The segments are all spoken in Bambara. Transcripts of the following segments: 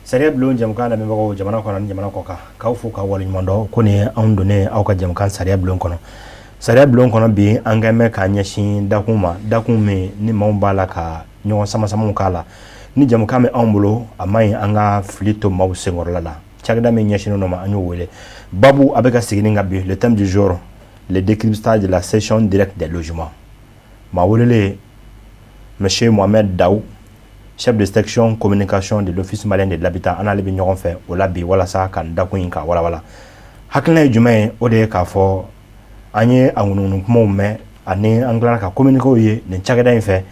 Sariya bulon jɛmukan lamɛnbagaw, jamana kɔnɔ ni jamana kɔ kan, k'aw fo k'aw waleɲuman dɔn ko nin ye anw donnen aw ka jɛmukan sariya bulon kɔnɔ. Sariya bulon kɔnɔ bi, an kɛn bɛ k'a ɲɛsin dakun ma, dakun min ni maaw b'a la ka ɲɔgɔn sama-samaw k'a la. Ni jɛmukan bɛ anw bolo, a man ɲi an ka fili to maaw senkɔrɔla la. Cakɛda min ɲɛsinnen dɔ ma, an y'o wele. Babu a bɛ ka segin kan bi, le thème du jour, le décryptage de la cession directe des logements. Maa welelen, monsieur Mohamed Daou, chef de section communication de l'Office malien de l'habitat. An n'ale bɛ ɲɔgɔn fɛ o la bi walasa ka nin dakun in ka walawala. Hakilina ye jumɛn ye? O de ye k'a fɔ an ye a ŋunuŋunu kumaw mɛn ani an tilara ka communiqué ye nin cakɛda in fɛ,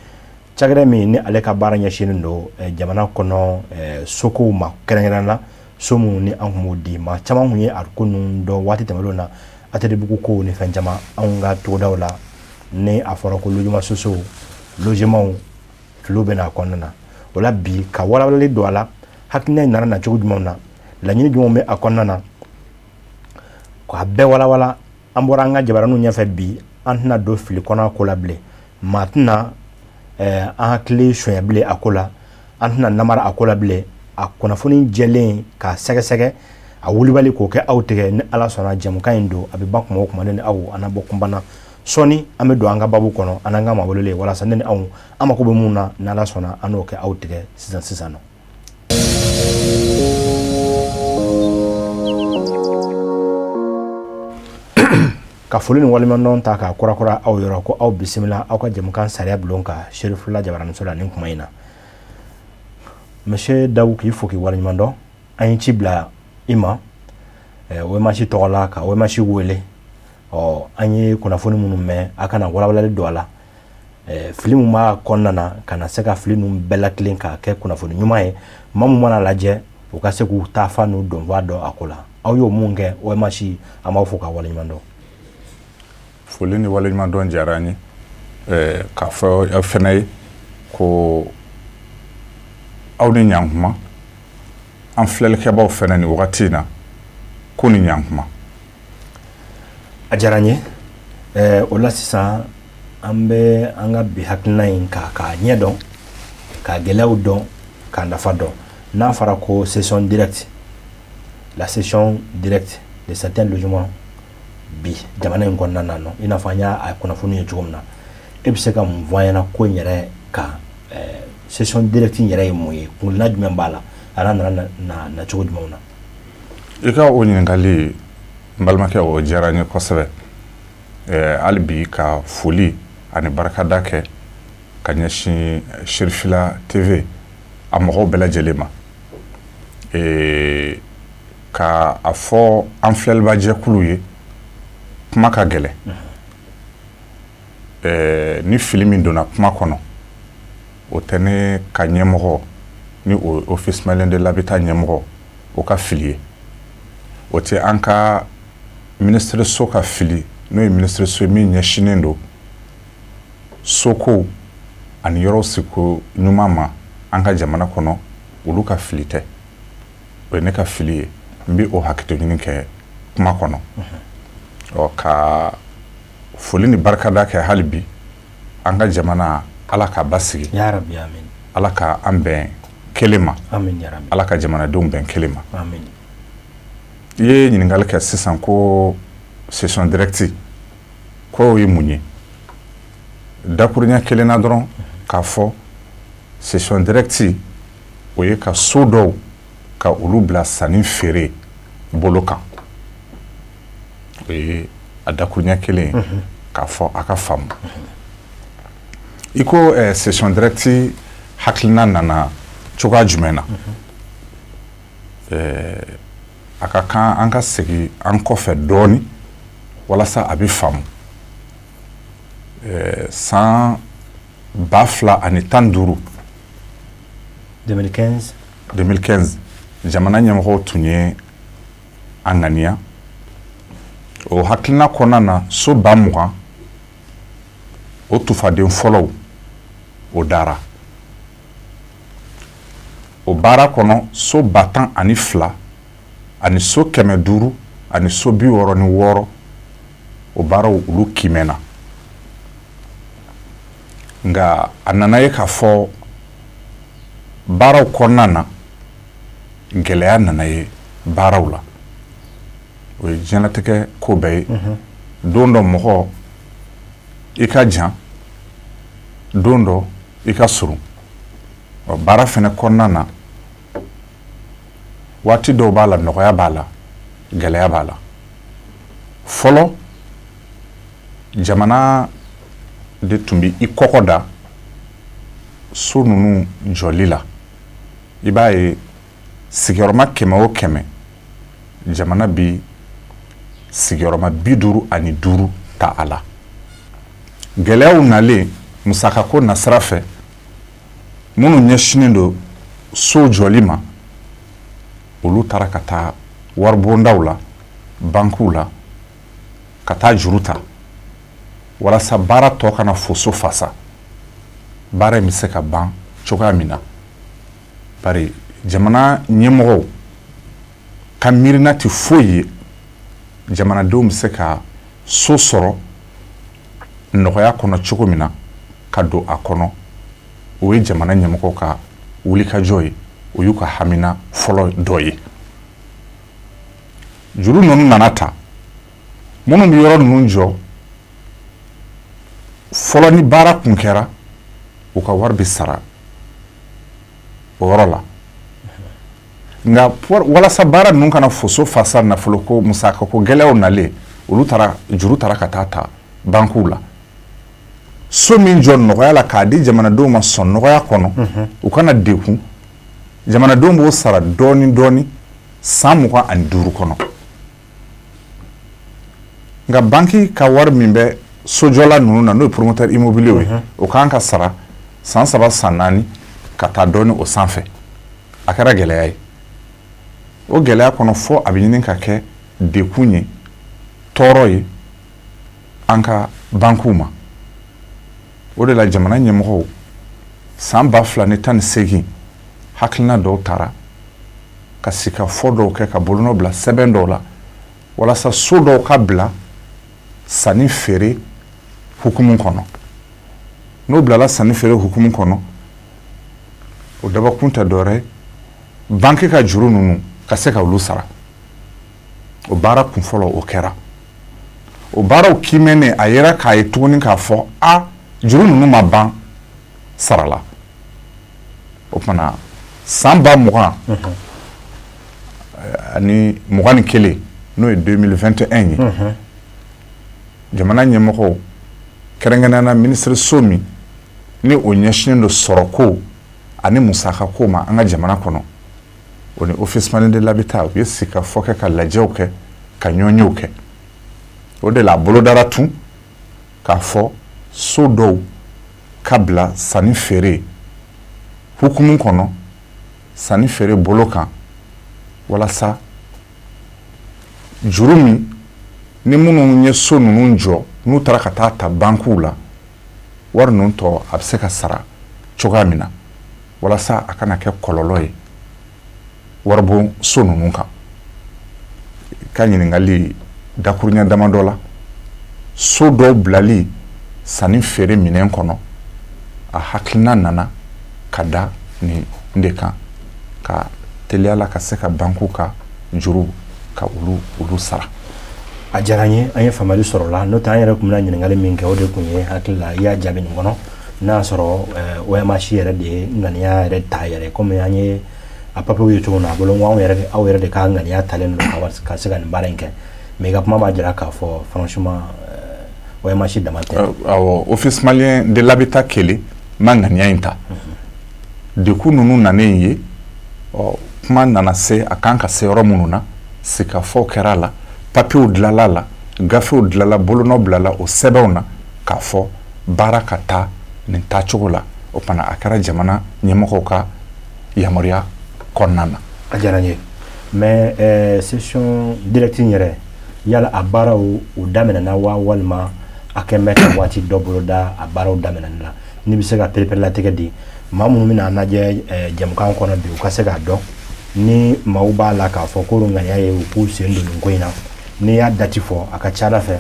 cakɛda min ni ale ka baara ɲɛsinnen don jamana kɔnɔ sokow ma, kɛrɛnkɛrɛnnen la so minnu ni an tun b'o di. Maa caman tun ye a ko ninnu dɔn waati tɛmɛnlenw na, ATT kow ni fɛn caman anw ka togodaw la. Ni a fɔra ko logement sociaux, logement, filiw bɛ n'a kɔnɔna na. O la bi, ka walawalali don a la, hakilina in nana na cogo jumɛnw na, laɲini jumɛnw bɛ a kɔnɔna na, k'a bɛɛ walawala. An bɔra an ka jabaraninw ɲɛfɛ bi, an tɛna don fili kɔnɔ ko la bilen. Maa tɛna an hakili sonya bilen a ko la, an tɛna namara a ko la bilen. A kunnafoni jɛlen k'a sɛgɛsɛgɛ, a wulibali k'o kɛ aw tigɛ. Ni Ala sɔnna, jɛmukan in don a bɛ ban kuma o kuma, ne ni aw an na bɔ kunbana sɔɔni, an bɛ don an ka babu kɔnɔ, an n'an ka maa welelen, walasa ne ni aw an mako bɛ mun na, n'Ala sɔnna, an n'o kɛ aw tigɛ sisan sisan nɔ. Ka foli ni waleɲumandɔn ta k'a kurakura aw yɔrɔ ko aw bisimila aw ka jɛmukan sariya bulon kan Serifula jabaraninso la nin kuma in na. Monsieur Daou, k'i fo k'i waleɲumandɔn. An ye ci bila i ma OMH tɔgɔ la, ka OMH wele. Ɔ, an ye kunnafoni minnu mɛn, a kana walawalali don a la, fili min b'a kɔnɔna na, ka na se ka fili ninnu bɛɛ latilen k'a kɛ kunnafoni ɲuman ye, maa mun mana lajɛ, u ka se k'u taafa n'u donfa dɔn a ko la. Aw y'o mun kɛ OMH, an b'aw fo k'a waleɲuman dɔn. Foli ni waleɲuman dɔn diyara an ye k'a fɔ aw fɛnɛ ye ko aw ni ɲankuma, an filɛlikɛbaw fɛnɛ nin wagati in na ko ni ɲankuma. A diyara n ye. O la sisan, an bɛ an ka bi hakilina in k'a ɲɛ dɔn, k'a gɛlɛyaw dɔn, k'a nafa dɔn. N'a fɔra ko cession directe, la cession directe de certains logements bi jamana in kɔnɔna na nɔ, i n'a fɔ an y'a kunnafoni ye cogo min na, e bɛ se ka mun fɔ an ɲɛna ko in yɛrɛ kan? Cession directe in yɛrɛ ye mun ye? Kunna jumɛn b'a la? A n'a nana na cogo jumɛnw na? I ka o ɲininkali, n balimakɛ, o diyara n ye kosɛbɛ. Hali bi ka foli ani barikada kɛ ka ɲɛsin Serifila TV a mɔgɔw bɛɛ lajɛlen ma, ka a fɔ an filɛlibajɛkulu ye, kuma ka gɛlɛn. Ni fili min donna kuma kɔnɔ, o tɛ ne ka ɲɛmɔgɔ ni o Office malien de l'habitat ɲɛmɔgɔ o ka fili ye, o tɛ an ka ministre so ka fili, n'o ye ministre so ye min ɲɛsinnen don sokow ani yɔrɔw siko ɲuman ma an ka jamana kɔnɔ, olu ka fili tɛ, o ye ne ka fili ye. N bɛ o hakɛto ɲini kɛ kuma kɔnɔ. Ɔ, ka foli ni barikada kɛ hali bi, an ka jamana, Ala k'a basigi. Ya Rabbi, amin. Ala ka an bɛn kelen ma. Amin ya Rabbi. Ala ka jamanadenw bɛn kelen ma. Amin. I ye ɲininkali kɛ sisan ko cession directe ko ye mun ye. Dakuruɲɛ kelen na dɔrɔn k'a fɔ, cession directe, o ye ka so dɔw ka olu bila sanni feere bolo kan. O ye a dakuruɲɛ kelen ye k'a fɔ a ka faamu. I ko cession directe hakilina nana cogoya jumɛn na? A ka kan an ka segin an kɔfɛ dɔɔni walasa a bɛ faamu. San 2015, 2015. 2015, jamana ɲɛmɔgɔw tun ye a ŋaniya. O hakilina kɔnɔna na, so 20,000, o tufaden fɔlɔw o dara. O baara kɔnɔ, so 12,000 ani so 500 ani so 66, o baaraw olu kimɛna. Nka a nana ye k'a fɔ baaraw kɔnɔna na, Gɛlɛya nana ye baaraw la, o ye diɲɛlatigɛ ko bɛɛ ye. Don dɔ mɔgɔ i ka jan, don dɔ i ka surun. Ɔ, baara fɛnɛ kɔnɔna na, waati dɔw b'a la nɔgɔya b'a la, gɛlɛya b'a la. Fɔlɔ, jamana de tun bɛ i kɔkɔ da so ninnu jɔli la. I b'a ye, sigiyɔrɔma 100 o 100, jamana bi sigiyɔrɔma 55 ta a la. Gɛlɛyaw nalen musakako nasira fɛ, minnu ɲɛsinnen don so jɔli ma, olu taara ka taa waribondaw la, bankiw la, ka taa juru ta walasa baara tɔ kana foso fasa, baara in bɛ se ka ban cogoya min na. Bari jamana ɲɛmɔgɔw ka miirina tɛ foyi ye jamanadenw bɛ se ka so sɔrɔ nɔgɔya kɔnɔ cogo min na ka don a kɔnɔ. O ye jamana ɲɛmɔgɔw ka wulikajɔ ye, o y'u ka hamina fɔlɔ dɔ ye. Juru ninnu nana ta, minnu bɛ yɔrɔ ninnu jɔ fɔlɔ, ni baara kun kɛra, u ka wari bɛ sara o yɔrɔ la. Nka walasa baara ninnu kana foso fasa, nafoloko musakako gɛlɛyaw nalen, olu taara juru taara ka taa ta bankiw la. So min jɔ nɔgɔya la k'a di jamanadenw ma sɔn nɔgɔya kɔnɔ, u kana dekun, jamanadenw b'o sara dɔɔni dɔɔni san 25 kɔnɔ. Nka banki ka wari min bɛ sojɔla ninnu na, n'o ye promoteur immobilier ye, o kan ka sara san 3, san 4 ka taa dɔɔni o sanfɛ. A kɛra gɛlɛya ye. O gɛlɛya kɔnɔ, fɔ a bɛ ɲini ka kɛ dekun ye, tɔɔrɔ ye an ka bankiw ma. O de la, jamana ɲɛmɔgɔw, san 2018, hakilina dɔw taara ka sigikafɔ dɔw kɛ, ka bolonɔ bila sɛbɛn dɔw la walasa so dɔw ka bila sanni feere hukumu kɔnɔ. N'o bilala sanni feere hukumu kɔnɔ, o dabɔkun tɛ dɔwɛrɛ ye banki ka juru ninnu ka se ka olu sara. O baara kunfɔlɔ, o kɛra. O baaraw kiimɛnen, a yera k'a ye tuguni k'a fɔ a juru ninnu ma ban sara la. O kumana, san 2021, n'o ye 2021 ye, jamana ɲɛmɔgɔw, kɛrɛnkɛrɛnnenya la minisiriso min ni o ɲɛsinnen don sɔrɔko ani musakako ma an ka jamana kɔnɔ, o ni Office malien de l'habitat, u ye sigikafɔ kɛ, ka lajɛw kɛ, ka ɲɔgɔnyew kɛ. O de la, a bolodara tun k'a fɔ so dɔw ka bila sanni feere hukumu kɔnɔ, sanni feere bolo kan, walasa juru min ni minnu ye so ninnu jɔ, n'u taara ka taa ta bankiw la, wari ninnu tɔ a bɛ se ka sara cogoya min na, walasa a kana kɛ kɔlɔlɔ ye waribon so ninnu kan. Ka ɲininkali dakuruɲɛ damadɔ la, so dɔw bilali sanni feere minɛn kɔnɔ, a hakilina nana ka da nin de kan, ka teliya la ka se ka bankiw ka juru ka olu sara. A diyara n ye, an ye faamuyali sɔrɔ o la. N'o tɛ, an yɛrɛ tun bɛna ɲininkali min kɛ, o de tun ye hakili la i y'a jaabi nin kɔnɔ, n'a y'a sɔrɔ OMH yɛrɛ de ye ŋaniya yɛrɛ ta yɛrɛ, komi an ye a papiyew ye cogo min na, a bolo n ko anw yɛrɛ, aw yɛrɛ de ka ŋaniya talen don ka se ka nin baara in kɛ. Mais i ka kuma b'a jira k'a fɔ franchement, OMH dama tɛ. Awɔ, Office malien de l'habitat kelen ma ŋaniya in ta. Dekun ninnu nanen ye, ɔ, kuma nana se a kan ka se yɔrɔ minnu na, sigikafɔw kɛra a la, papiyew dilanla la, gafew dilanla, bolonɔ bilala o sɛbɛnw na k'a fɔ baara ka taa nin taacogo la. O kumana, a kɛra jamana ɲɛmɔgɔw ka yamaruya kɔnɔna na. A diyara n ye. Mais cession directe in yɛrɛ, yala a baaraw u daminɛna wa, walima a kɛn bɛ ka waati dɔ boloda a baaraw daminɛni la? N'i bɛ se ka pereperelatigɛ di maa minnu bɛna lajɛ jɛmukan kɔnɔ bi, u ka se k'a dɔn ni maaw b'a la k'a fɔ ko ŋaniya ye u k'u sen don nin ko in na. N'i y'a date fɔ, a ka ca ala fɛ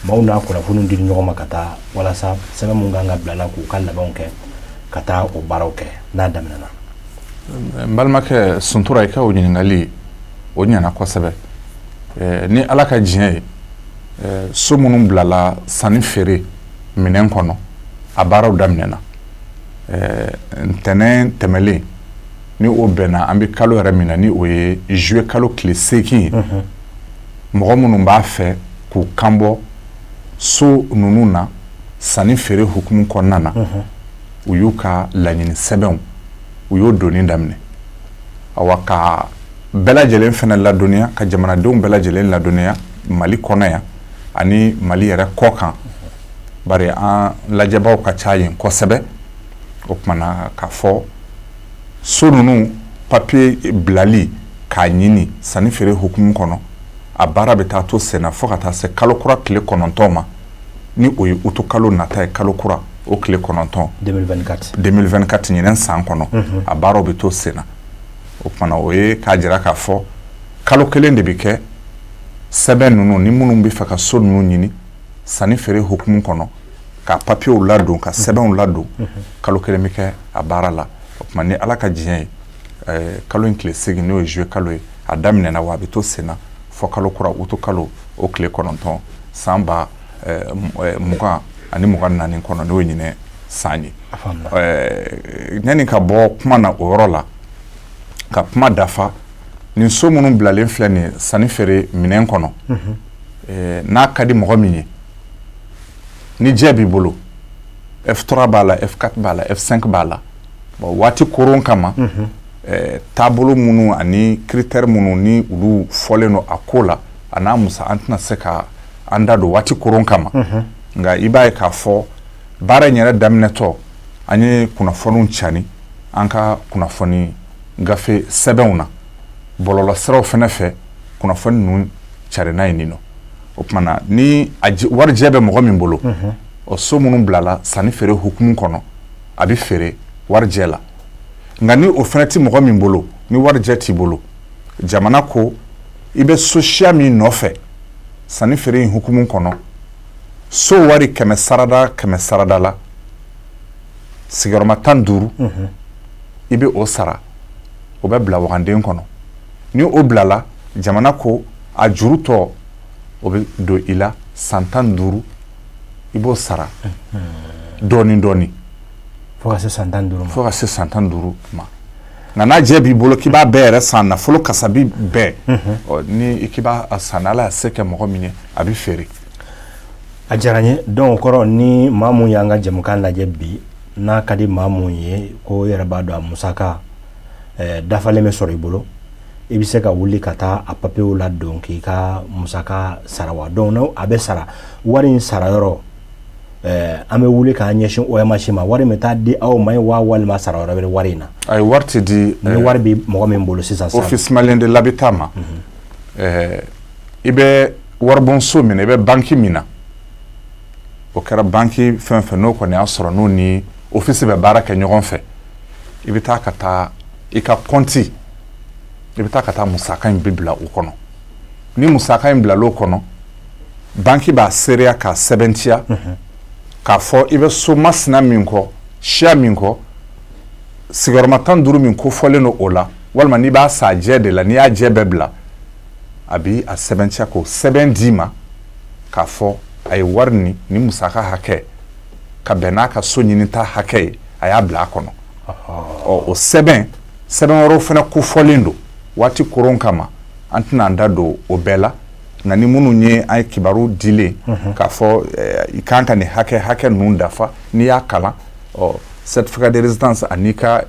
maaw n'a kunnafoni di ɲɔgɔn ma ka taa, walasa sɛbɛn mun kan ka bila la k'u ka labɛnw kɛ ka taa o baaraw kɛ n'a daminɛna. N balimakɛ Suntura, i ka o ɲininkali o ɲɛna kosɛbɛ. Ni Ala ka diɲɛ ye, so minnu bilala sanni feere minɛn kɔnɔ, a baaraw daminɛna ntɛnɛn tɛmɛlen, ni o bɛnna an bɛ kalo yɛrɛ min na, ni o ye juillet kalo tile 8 ye. Mɔgɔ minnu b'a fɛ k'u kanbɔ so ninnu na sanni feere hukumu kɔnɔna na, u y'u ka laɲini sɛbɛnw, u y'o donni daminɛ. Awa, ka bɛɛ lajɛlen fana ladɔnniya, ka jamanadenw bɛɛ lajɛlen ladɔnniya Mali kɔnɔ yan ani Mali yɛrɛ kɔ kan, bari an lajɛbaw ka ca yen kosɛbɛ. O kumana k'a fɔ so ninnu papiye bilali k'a ɲini sanni feere hukumu kɔnɔ, a baara bɛ taa to senna fo ka taa se kalo kura tile 9 ma, ni o ye utu kalo nata ye, kalo kura o tile 9. 2024. 2024, ɲinɛn san kɔnɔ, a baaraw bɛ to senna. O kumana o ye k'a jira k'a fɔ kalo kelen de bɛ kɛ sɛbɛn ninnu, ni minnu bɛ fɛ ka so ninnu ɲini sanni feere hukumu kɔnɔ, ka papiyew ladon, ka sɛbɛnw ladon, kalo kelen bɛ kɛ a baara la. O tuma ni Ala ka diɲɛ ye, kalo in tile 8, n'o ye juillet kalo ye, a daminɛna wa a bɛ to senna fɔ kalo kura utu kalo o tile 9 san 2024 kɔnɔ, n'o ye ɲinɛ san ye. Yanni ka bɔ kuma na o yɔrɔ la, ka kuma dafa, nin so minnu bilalen filɛ nin ye sanni feere minɛn kɔnɔ, n'a ka di mɔgɔ min ye, ni jɛ b'i bolo, F3 b'a la, F4 b'a la, F5 b'a la. Bon, waati koron kama, taabolo minnu ani critère minnu ni olu fɔlen don a ko la, a n'a musa, an tɛna se ka an da don waati koron kama. Nka i b'a ye k'a fɔ baara in yɛrɛ daminɛtɔ, an ye kunnafoniw cani an ka kunnafoni gafe sɛbɛnw na, bɔlɔlɔsiraw fɛnɛ fɛ, kunnafoni ninnu carinna yen nɔ. O tuma na, ni a warijɛ bɛ mɔgɔ min bolo, o so minnu bilala sanni feere hukumu kɔnɔ, a bɛ feere warijɛ la. Nka ni o fɛnɛ ti mɔgɔ min bolo, ni warijɛ t'i bolo, jamana ko i bɛ so siya min nɔfɛ sanni feere in hukumu kɔnɔ, so wari 100 sarada 100 sarada la, sigiyɔrɔma 15, i bɛ o sara, o bɛ bila waganden kɔnɔ. Ni o bilala, jamana ko a juru tɔ o bɛ don i la san 15, i b'o sara dɔɔni dɔɔni fo ka se san 15 ma. Fo ka se san 15 ma. Nka n'a jɛ b'i bolo k'i b'a bɛɛ yɛrɛ san, nafolo kasabi bɛɛ, ɔ ni i k'i b'a san, Ala y'a se kɛ mɔgɔ min ye, a bɛ feere. A diyara n ye. Donc o kɔrɔ, ni maa mun y'an ka jɛmukan lajɛ bi, n'a ka di maa mun ye ko i yɛrɛ b'a dɔn a musaka dafalen bɛ sɔrɔ i bolo, i bɛ se ka wuli ka taa a papiyew ladon k'i ka musaka sara wa? Donc n'o a bɛ sara, wari in sara yɔrɔ, an bɛ wuli k'an ɲɛsin OMH ma, wari min bɛ taa di aw ma yen wa, walima sara wɛrɛ bɛ wari in na? Ayi, wari tɛ di. Ni wari bɛ mɔgɔ min bolo sisan sisan. Office malien de l'habitat ma, i bɛ waribonso min na, i bɛ banki min na, o kɛra banki fɛn fɛn n'o kɔni y'a sɔrɔ n'o ni office bɛ baara kɛ ɲɔgɔn fɛ, i bɛ taa ka taa i ka compte, i bɛ taa ka taa musaka in bɛ bila o kɔnɔ. Ni musaka in bila l'o kɔnɔ, banki b'a seereya k'a sɛbɛntiya k'a fɔ i bɛ so masina min kɔ, siya min kɔ, sigiyɔrɔma 15 min kofɔlen don o la, walima n'i b'a san jɛ de la, n'i y'a jɛ bɛɛ bila, a bi a sɛbɛntiya k'o sɛbɛn d'i ma k'a fɔ a ye wari ni musaka hakɛ ka bɛn n'a ka so ɲinita hakɛ ye, a y'a bila a kɔnɔ. Ɔ, o sɛbɛn wɛrɛw fana kofɔlen don waati koron kama, an tɛna an da don o bɛɛ la. Nka ni minnu ye an ye kibaru dilen k'a fɔ i kan ka nin hakɛ ninnu dafa, n'i y'a kalan, ɔ certificat de résidence ani ka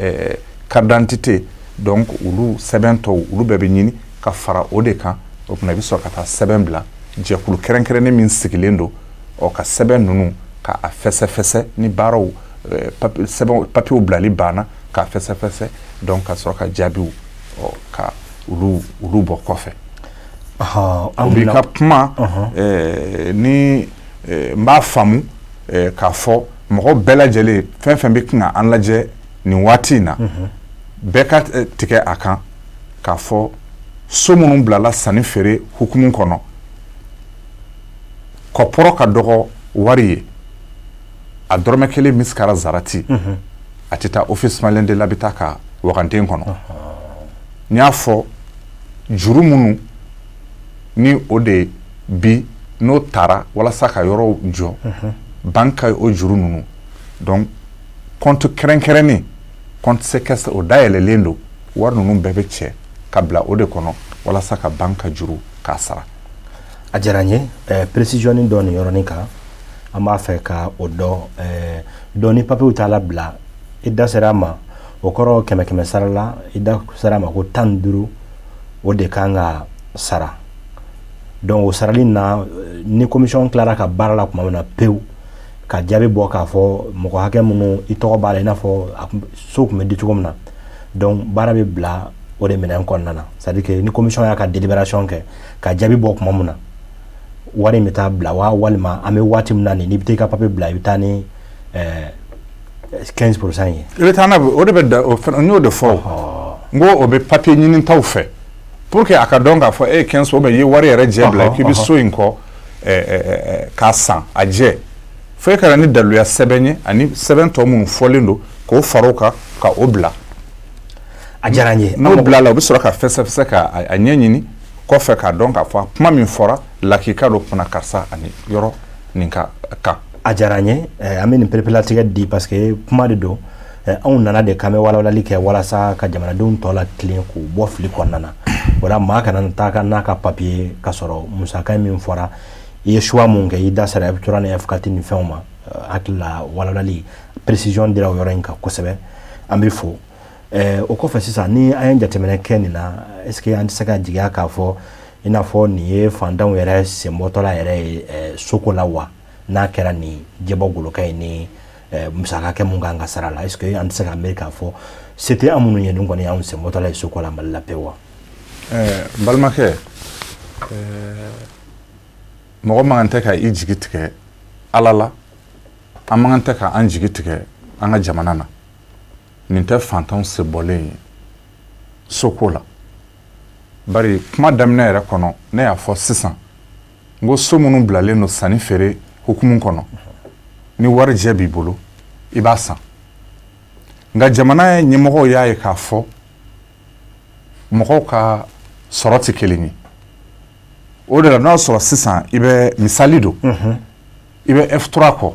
carte d'identité, donc olu sɛbɛn tɔw, olu bɛɛ bɛ ɲini ka fara o de kan. O tuma i bɛ sɔrɔ ka taa sɛbɛn bila jɛkulu kɛrɛnkɛrɛnnen min sigilen don, ɔ ka sɛbɛn ninnu k'a fɛsɛfɛsɛ, ni baaraw sɛbɛn papiyew bilali banna, k'a fɛsɛfɛsɛ, donc ka sɔrɔ ka jaabiw, ɔ ka olu bɔ kɔfɛ. O b'i ka kuma ni n b'a faamu k'a fɔ mɔgɔ bɛɛ lajɛlen, fɛn fɛn bɛ kan an lajɛ nin waati in na, bɛɛ ka tigɛ a kan k'a fɔ so minnu bilala sanni feere hukumu kɔnɔ, kɔpɔrɔ ka dɔgɔ wari ye, a dɔrɔmɛ kelen misikara zarati, a tɛ taa Office malien de l'habitat ka waganden kɔnɔ. N y'a fɔ juru minnu ni o de bi n'o taara walasa ka yɔrɔw jɔ, banque ka o juru ninnu, donc compte kɛrɛnkɛrɛnnen, compte séquestre, o dayɛlɛlen don. Wari ninnu bɛɛ bɛ cɛ ka bila o de kɔnɔ walasa ka banque ka juru k'a sara. A diyara n ye. Précision dɔ nin yɔrɔnin kan, an b'a fɛ ka o dɔn dɔn ni papiyew t'a la bila. I da sera a ma, o kɔrɔ 100 100 sara la, i da sera a ma ko 15 o de kan ka sara. Donc o sarali na, ni commission tilara ka baara la tuma min na pewu, ka jaabi bɔ k'a fɔ mɔgɔ hakɛ minnu i tɔgɔ b'a la, i n'a fɔ so tun bɛ di cogo min na, donc baara bɛ bila o de minɛn kɔnɔna na. C'est à dire que ni commission y'a ka délibération kɛ ka jaabi bɔ tuma min na, wari in bɛ taa bila wa, walima an bɛ waati min na nin, n'i bɛ taa i ka papier bila, i bɛ taa ni 15% ye? I bɛ taa n'a o de bɛ da o fana, n y'o de fɔ, n ko o bɛ papier ɲinitaw fɛ pour que a ka dɔn k'a fɔ e ye 15 ou bien i ye wari yɛrɛ jɛ bila k'i bɛ so in kɔ k'a san a jɛ, fo e ka na ni daluya sɛbɛn ye ani sɛbɛn tɔ minnu fɔlen don k'o fara o kan ka o bila. A diyara n ye. N'o bilala, o bɛ sɔrɔ ka fɛsɛfɛsɛ ka a ɲɛɲini kɔfɛ k'a dɔn k'a fɔ kuma min fɔra lakika dɔ kunna karisa ani yɔrɔ nin ka kan. A diyara n ye. An bɛ nin pereperelatigɛ di parce que kuma de don. Anw nana de k'an bɛ walawalali kɛ walasa ka jamanadenw tɔ la tilen k'u bɔ fili kɔnɔna na. O la, maa kana taa ka n'a ka papiye ka sɔrɔ musaka min fɔra, i ye choix mun kɛ, i da sera F3 ni F4 ni fɛnw ma. Hakili la, walawalali précision dira o yɔrɔ in kan kosɛbɛ, an bɛ fo. O kɔfɛ sisan, ni an ye jateminɛ kɛ nin na, est ce que an tɛ se ka jigiya k'a fɔ i n'a fɔ nin ye fantanw yɛrɛ senbɔtɔla yɛrɛ ye soko la wa, n'a kɛra nin jɛbɔ goloka ye ni musaka kɛ mun kan ka sara la, est ce que an tɛ se ka miiri k'a fɔ se tɛ an minnu ye, nin kɔni y'anw senbɔtɔla ye soko la Mali la pewu wa? N balimakɛ, mɔgɔ man kan tɛ ka i jigi tigɛ Ala la, an man kan tɛ ka an jigi tigɛ an ka jamana na. Nin tɛ fantanw senbɔlen ye soko la, bari kuma daminɛ yɛrɛ kɔnɔ, ne y'a fɔ sisan n ko so minnu bilalen don sanni feere hukumu kɔnɔ, ni wari jɛ b'i bolo, i b'a san. Nka jamana ɲɛmɔgɔw y'a ye k'a fɔ mɔgɔw ka sɔrɔ tɛ kelen ye. O de la, n'o y'a sɔrɔ sisan i bɛ misali don, i bɛ F3 kɔ,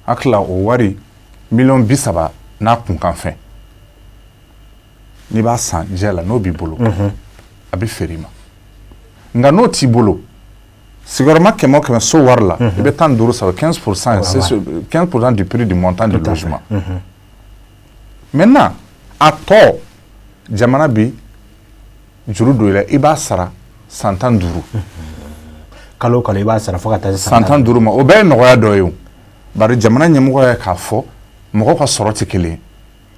hakili la o wari miliyɔn 30 n'a kunkan fɛn, n'i b'a san jɛ la, n'o b'i bolo, a bɛ feere i ma. Nka n'o t'i bolo, sigiyɔrɔma 100 o 100 so wari la, i bɛ 15 sara, 15%, 15% du prix du montant du logement. Maintenant, a tɔ, jamana bi juru don i la, i b'a sara san 15. Kalo o kalo i b'a sara fo ka taa se san 15 ma. O bɛɛ ye nɔgɔya dɔ ye o, bari jamana ɲɛmɔgɔ ye k'a fɔ mɔgɔw ka sɔrɔ tɛ kelen ye.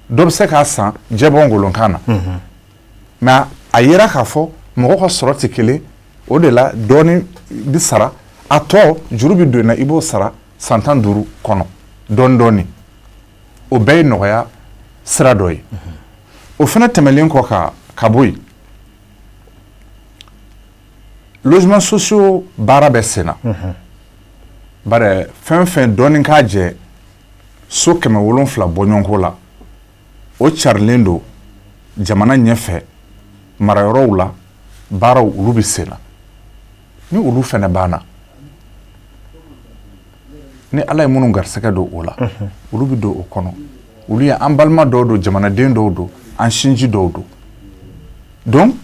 Dɔ bɛ se k'a san jɛbɔ ngolonkan na, mais a yera k'a fɔ mɔgɔw ka sɔrɔ tɛ kelen. O de la, dɔɔni bi sara, a tɔ juru bi don i na, i b'o sara san 15 kɔnɔ dɔɔni dɔɔni. O bɛɛ ye nɔgɔya sira dɔ ye. O fana tɛmɛlen kɔ ka bɔ yen, logement sociaux baara bɛ sen na, bari fɛn fɛn dɔɔni k'a jɛ so 700 bɔɲɔgɔnko la, o carilen don jamana ɲɛfɛ marayɔrɔw la. Baaraw olu bɛ sen na. Ni olu fɛnɛ banna, ni Ala ye minnu garisɛgɛ don o la, olu bɛ don o kɔnɔ. Olu ye an balima dɔw don, jamanaden dɔw don, an sinji dɔw don. Donc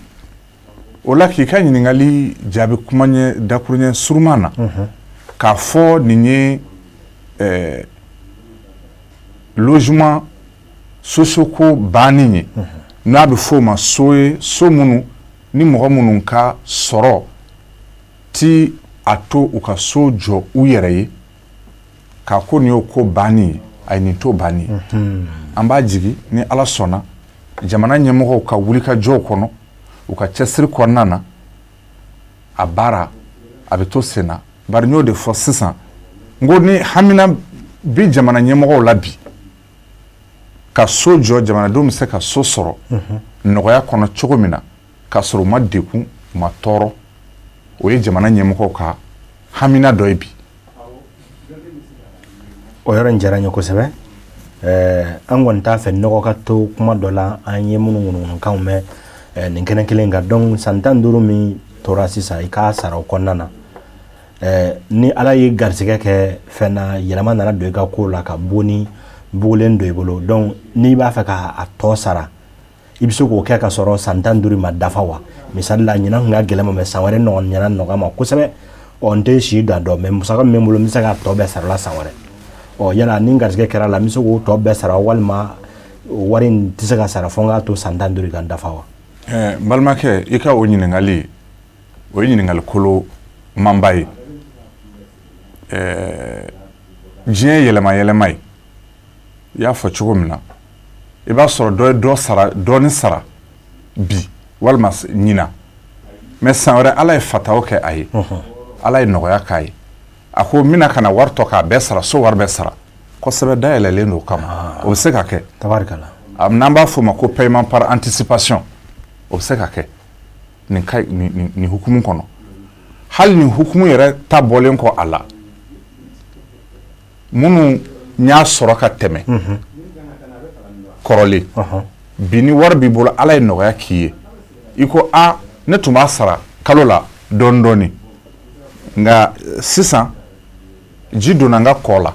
o la, k'i ka ɲininkali jaabi kuma ɲɛ dakuruɲɛ suruman na, k'a fɔ nin ye logement sociaux ko banni ye, n'a bɛ f'o ma so ye, so minnu ni mɔgɔ minnu ka sɔrɔ ti a to u ka so jɔ u yɛrɛ ye, k'a ko nin y'o ko banni ye. Ayi, nin t'o banni ye. An b'a jigi ni Ala sɔnna, jamana ɲɛmɔgɔw ka wulikajɔw kɔnɔ, u ka cɛsiri kɔnɔna na, a baara a bɛ to sen na. Bari n y'o de fɔ sisan, n ko ni hamina bi jamana ɲɛmɔgɔw la bi ka so jɔ, jamanadenw bɛ se ka so sɔrɔ nɔgɔya kɔnɔ cogo min na k'a sɔrɔ u ma dekun, u ma tɔɔrɔ, o ye jamana ɲɛmɔgɔw ka hamina dɔ ye bi. O yɔrɔ in diyara n ye kosɛbɛ. An kɔni t'a fɛ nɔgɔ ka to kuma dɔ la, an ye minnu ŋunuŋunukanw mɛn nin kɛnɛ kelen kan. Donc san 15 min tora sisan, i k'a sara o kɔnɔna na. Ni Ala ye garisɛgɛ kɛ fɛn na, yɛlɛma nana don i ka ko la ka bonni bugulen don i bolo, donc n'i b'a fɛ k'a tɔ sara, i bɛ se k'o kɛ ka sɔrɔ san 15 ma dafa wa? Misali la, ɲinan tun ka gɛlɛn ma, mais san wɛrɛ ɲɛna nɔgɔya ma kosɛbɛ. Ɔ, n tɛ si dan dɔn, mais musaka min bɛ n bolo, n bɛ se k'a tɔ bɛɛ sara la san wɛrɛ. Ɔ, yala ni garisɛgɛ kɛra la, n bɛ se k'o tɔ bɛɛ sara, walima o wari in tɛ se ka sara fo n k'a to san 15 ka dafa wa? N balimakɛ, i ka o ɲininkali, o ye ɲininkali kolo manba ye. Diɲɛ yɛlɛma yɛlɛma ye, i y'a fɔ cogo min na, i b'a sɔrɔ dɔ ye dɔ sara, dɔɔni sara bi walima ɲina, mais san wɛrɛ Ala ye fataw kɛ a ye, Ala ye nɔgɔya k'a ye, a ko n bɛna ka na wari tɔ k'a bɛɛ sara, so wari bɛɛ sara kosɛbɛ, dayɛlɛlen don o kama, o bɛ se ka kɛ. Tabarikala. N'an b'a fɔ o ma ko paiement par anticipation, o bɛ se ka kɛ nin ka nin hukumu kɔnɔ. Hali nin hukumu yɛrɛ ta bɔlen kɔ a la, minnu y'a sɔrɔ ka tɛmɛ kɔrɔlen, bi ni wari b'i bolo, Ala ye nɔgɔya k'i ye, i ko a ne tun b'a sara kalo la dɔɔni dɔɔni, nka sisan ji donna n ka kɔ la,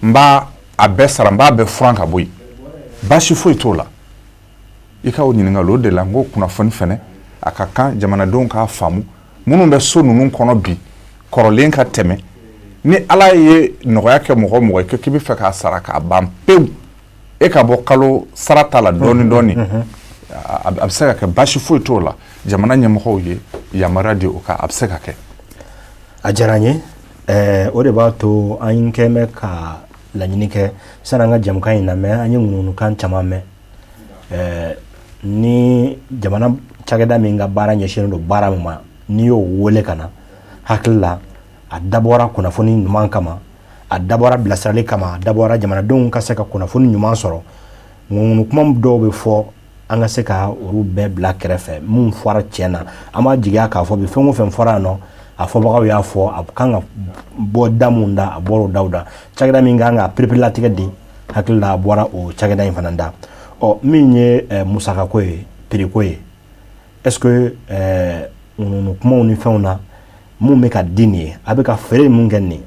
n b'a a bɛɛ sara, n b'a bɛɛ furan ka bɔ yen, baasi foyi t'o la. I ka o ɲininkali, o de la n ko kunnafoni fɛnɛ a ka kan jamanadenw k'a faamu, minnu bɛ so ninnu kɔnɔ bi kɔrɔlen ka tɛmɛ, ni Ala ye nɔgɔya kɛ mɔgɔ o mɔgɔ ye k'i bɛ fɛ k'a sara k'a ban pewu, e ka bɔ kalo sara ta la dɔɔni dɔɔni, a bɛ se ka kɛ, baasi foyi t'o la. Jamana ɲɛmɔgɔw ye yamaruya di o kan, a bɛ se ka kɛ. A diyara n ye. O de b'a to an kɛn bɛ ka laɲini kɛ sani an ka jamukan in lamɛn, an ye ŋunuŋunukan caman mɛn. Ni jamana cakɛda min ka baara ɲɛsinnen don baara min ma, n'i y'o wele ka na, hakili la a dabɔra kunnafoni ɲuman kama, a dabɔra bilasirali kama, a dabɔra jamanadenw ka se ka kunnafoni ɲuman sɔrɔ. Ŋunuŋunu kuma dɔw bɛ fɔ, an ka se ka olu bɛɛ bila kɛrɛfɛ. Mun fɔra tiɲɛ na, an b'a jigiya k'a fɔ bi fɛn o fɛn fɔra yan nɔ, a fɔbagaw y'a fɔ, a kan ka bɔ da mun da, a bɔra o daw da. Cakɛda min kan ka pereperelatigɛ di, hakili la a bɔra o cakɛda in fana da. Ɔ, min ye musakako ye, prix ko ye, est ce que ŋunuŋunu kumaw ni fɛnw na, mun bɛ ka di nin ye, a bɛ ka feere mun kɛ nin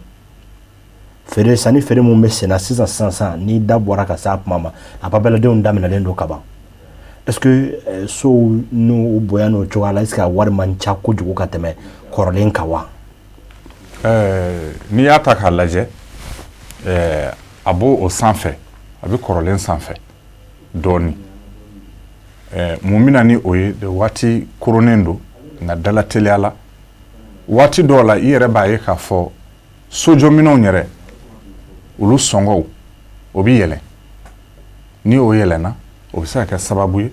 feere, sanni feere mun bɛ senna sisan sisan sisan, ni da bɔra ka s'a kuma ma, a papɛladenw daminɛlen don kaban, est ce que sow n'u bonya n'o cogoya la, est ce que a wari man ca kojugu ka tɛmɛ kɔrɔlen kan wa? N'i y'a ta k'a lajɛ, a b'o o sanfɛ, a bɛ kɔrɔlen sanfɛ dɔɔni. Mun bɛ na ni o ye? Waati koronnen don, nka dala teliya la, waati dɔw la i yɛrɛ b'a ye k'a fɔ sojɔminɛnw yɛrɛ, olu sɔngɔw o bɛ yɛlɛn. Ni o yɛlɛnna, o bɛ se ka kɛ sababu ye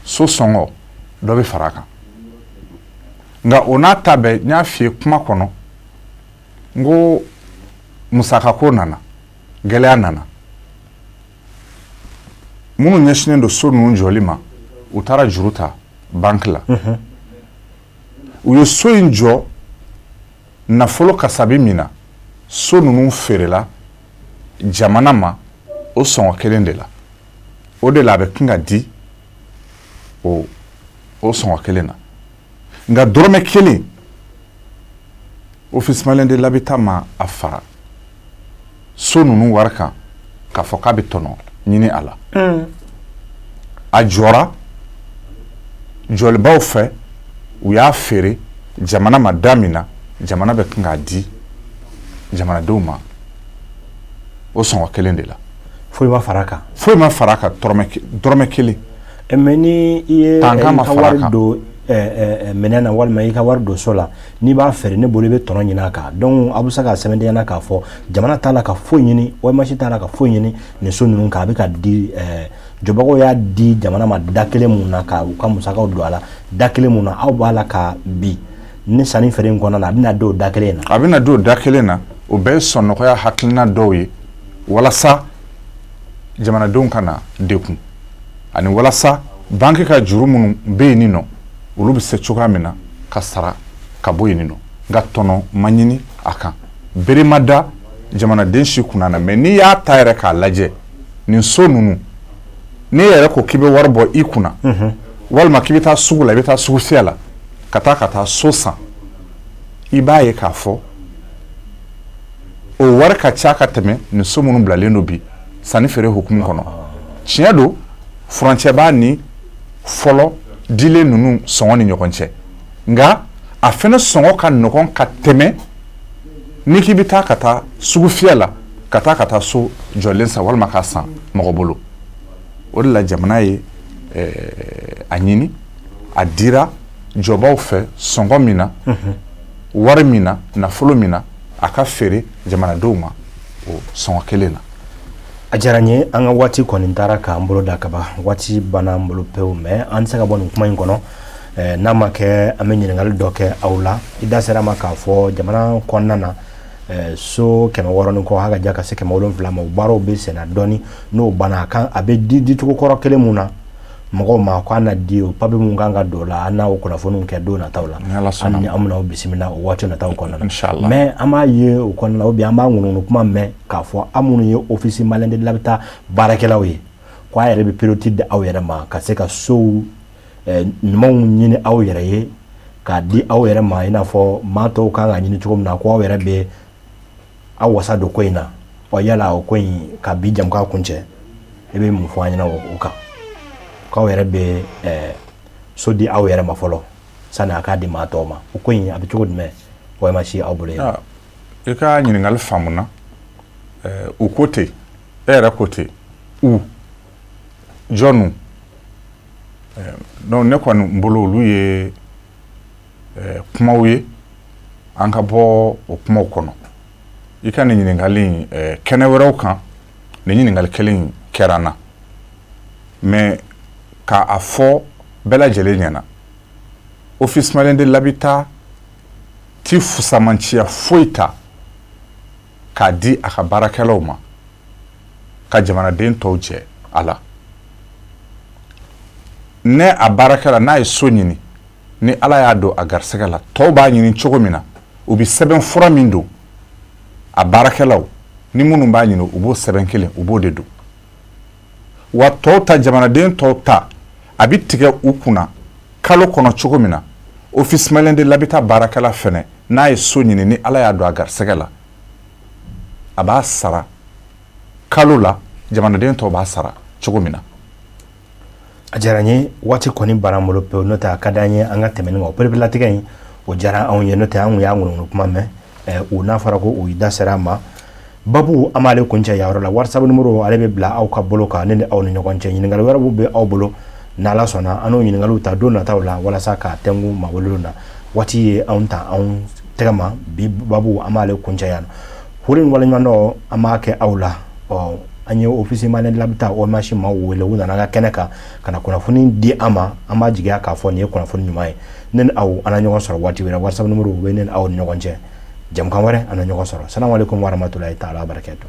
so sɔngɔ dɔ bɛ fara a kan. Nka o n'a ta bɛɛ, n y'a f'i ye kuma kɔnɔ, n ko musakako nana, gɛlɛya nana. Minnu ɲɛsinnen don so ninnu jɔli ma, u taara juru ta banki la. U ye so in jɔ nafolo kasabi min na, so ninnu feerela jamana ma o sɔngɔ kelen de la. O de la a bɛ kan ka di o sɔngɔ kelen na. Nka dɔrɔmɛ kelen, Office malien de l'habitat ma a fara so ninnu wari kan k'a fɔ k'a bɛ tɔnɔ ɲini a la. A jɔra jɔlibaw fɛ, u y'a feere jamana ma da min na, jamana bɛ kan k'a di jamanadenw ma o sɔngɔ kelen de la. Foyi ma fara a kan. Foyi ma fara a kan, dɔrɔmɛ kelen. Mais ni i ye i ka wari don minɛn na, walima i ka wari don so la, n'i b'a feere, ne bolo i bɛ tɔnɔ ɲini a kan. Donc a bɛ se ka sɛbɛndenya na k'a fɔ jamana t'a la ka foyi ɲini, OMH t'a la ka foyi ɲini nin so ninnu kan. A bɛ ka di jɔbagaw y'a di jamana ma da kelen mun na, ka u ka musakaw don a la da kelen mun na, aw b'a la ka bi ni sanni feere in kɔnɔna na, a bɛna don o da kelen na. A bɛna don o da kelen na, o bɛɛ ye sɔnnɔgɔya hakilina dɔw ye walasa jamanadenw kana dekun, ani walasa banki ka juru minnu bɛ yen nɔ, olu bɛ se cogoya min na ka sara ka bɔ yen nɔ. Nka tɔnɔ ma ɲini a kan, bere ma da jamanaden si kunna na. Mais n'i y'a ta yɛrɛ k'a lajɛ, nin so ninnu, n'e yɛrɛ ko k'i bɛ wari bɔ i kunna, walima k'i bɛ taa sugu la, i bɛ taa sugu fiyɛ la ka taa so san, i b'a ye k'a fɔ o wari ka ca ka tɛmɛ nin so minnu bilalen don bi sanni feere hukumu kɔnɔ. Tiɲɛ don, furancɛ b'a ni fɔlɔ dilen ninnu sɔngɔ ni ɲɔgɔn cɛ, nka a fɛnɛ sɔngɔ ka nɔgɔn ka tɛmɛ n'i k'i bɛ taa ka taa sugu fiyɛ la ka taa so jɔlen san walima k'a san mɔgɔ bolo. O de la jamana ye a ɲini, a dira jɔbaw fɛ sɔngɔ min na, wari min na, nafolo min na, a ka feere jamanadenw ma o sɔngɔ kelen na. A diyara n ye. An ka waati kɔni taara k'an bolo da kaban, waati banna an bolo pewu. Mais an tɛ se ka bɔ nin kuma in kɔnɔ n'a ma kɛ an bɛ ɲininkali dɔ kɛ aw la. I da sera a ma k'a fɔ jamana kɔnɔna na, so 600 ni kɔ, haka ja ka se 700 ma, o baaraw bɛ senna dɔɔni. N'o banna, a kan a bɛ di dicogo kɔrɔ kelen mun na mɔgɔw ma, ko an na di o papiye mun kan ka don o la, an n'a o kunnafoniw kɛ don nataw la. Ni Ala sɔnna. An ni an bɛna aw bisimila o waati nataw kɔnɔna na. Inshallah. Mais an b'a ye o kɔnɔna na, ou bien an b'a ŋunuŋunu kuma mɛn k'a fɔ aw minnu ye Office malien de l'habitat baarakɛlaw ye, ko a yɛrɛ bɛ priorité di aw yɛrɛ ma ka se ka sow ɲumanw ɲini aw yɛrɛ ye k'a di aw yɛrɛ ma, i n'a fɔ maa tɔw kan ka ɲini cogo min na, ko aw yɛrɛ bɛ aw wasa don ko in na. Ɔ, yala o ko in, ka bi jamukan kuncɛ, i bɛ mun fɔ an ɲɛna o kan, k'aw yɛrɛ bɛ so di aw yɛrɛ ma fɔlɔ sani a k'a di maa tɔw ma? O ko in, a bɛ cogo jumɛn OMH aw bolo yen? Ah, i ka ɲininkali faamuna. U ko ten, e yɛrɛ ko ten, u jɔnnu? Donc ne kɔni bolo, olu ye kumaw ye, an ka bɔ o kumaw kɔnɔ. I ka nin ɲininkali in, kɛnɛ wɛrɛw kan, nin ɲininkali kelen in kɛra n na. Mais ka a fɔ bɛɛ lajɛlen ɲɛna, Office malien de l'habitat ti fusamanciya foyi ta k'a di a ka baarakɛlaw ma ka jamanaden tɔw jɛ a la. Ne a baarakɛla, n'a ye so ɲini, ni Ala y'a don a garisɛgɛ la, tɔw b'a ɲini cogo min na, u bɛ sɛbɛn fura min don a baarakɛlaw ni minnu b'a ɲini, u b'o sɛbɛn kelen, u b'o de don. Wa tɔw ta, jamanaden tɔw ta, a bɛ tigɛ u kunna kalo kɔnɔ cogo min na, Office malien de l'habitat baarakɛla fɛnɛ, n'a ye so ɲini, ni Ala y'a don a garisɛgɛ la, a b'a sara kalo la, jamanaden tɔw b'a sara cogo min na. A diyara n ye. Waati kɔni banna an bolo pewu, n'o tɛ a ka d'an ye an ka tɛmɛ nin kan. O pereperelatigɛ in, o diyara anw ye, n'o tɛ an kun y'a ŋunuŋunu kuma mɛn. O n'a fɔra ko o da sera a ma, babu an b'ale kuncɛ yan yɔrɔ la. WhatsApp numéro, ale bɛ bila aw ka bolo kan, ne ni aw ni ɲɔgɔn cɛ. Ɲininkali wɛrɛw bɛ aw bolo, n'Ala sɔnna, an n'o ɲininkaliw ta don nataw la walasa k'a tɛnku maa welelenw na. Waati ye anw ta anw tɛgɛ ma. Bi babu, an b'ale kuncɛ yan. Foli ni waleɲuman dɔn, an b'a kɛ aw la. Ɔ, an ye Office malien de l'habitat OMH maaw wele, u nana an ka kɛnɛ kan ka na kunnafoni di an ma. An b'a jigiya k'a fɔ nin ye kunnafoni ɲuman ye. Ne ni aw, an na ɲɔgɔn sɔrɔ waati wɛrɛ. WhatsApp numéro bɛ ne ni aw ni ɲɔgɔn cɛ. Jamukan wɛrɛ, an na ɲɔgɔn sɔrɔ. Salamu aleykum warahmatulahi taala wabarakatuh.